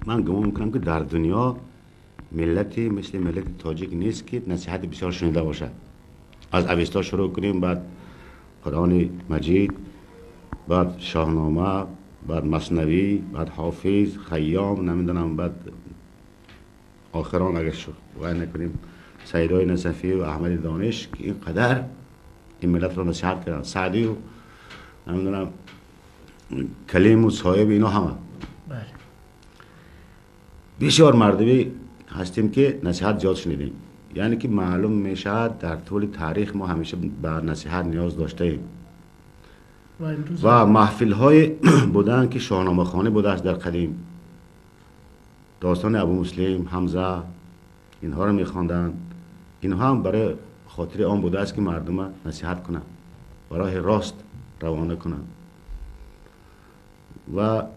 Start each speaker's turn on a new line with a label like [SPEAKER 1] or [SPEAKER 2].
[SPEAKER 1] Ман гумон мекунам, ки дар дунё миллате мисли миллати тоҷик нест, ки насиҳати бисёр шунида бошад. Аз Авесто шурӯъ кунем, баъд Қуръони Маҷид, баъд Шоҳнома, баъд Маснавӣ, баъд Ҳофиз, Хайём, намедонам, баъд охирон, агар вай накунем, Сайидои Насафӣ ва Аҳмади Дониш, ки ин қадар ин миллатро насиҳат карданд, Саъдию намедонам, Калиму Соҳиб, ино ҳама. Бисёр мардумӣ ҳастем, ки насиҳат зиёд шунидем. Яъне ки маълум мешавад, дар тӯли таърих мо ҳамеша ба насиҳат ниёз доштаем. Ва маҳфилҳое буданд, ки шоҳномахонӣ будааст дар қадим, достони Абумуслим, Ҳамза, инҳоро мехонданд. Инҳо ҳам барои хотири он будааст, ки мардума насиҳат кунанд, ба роҳи рост равона кунанд. Ва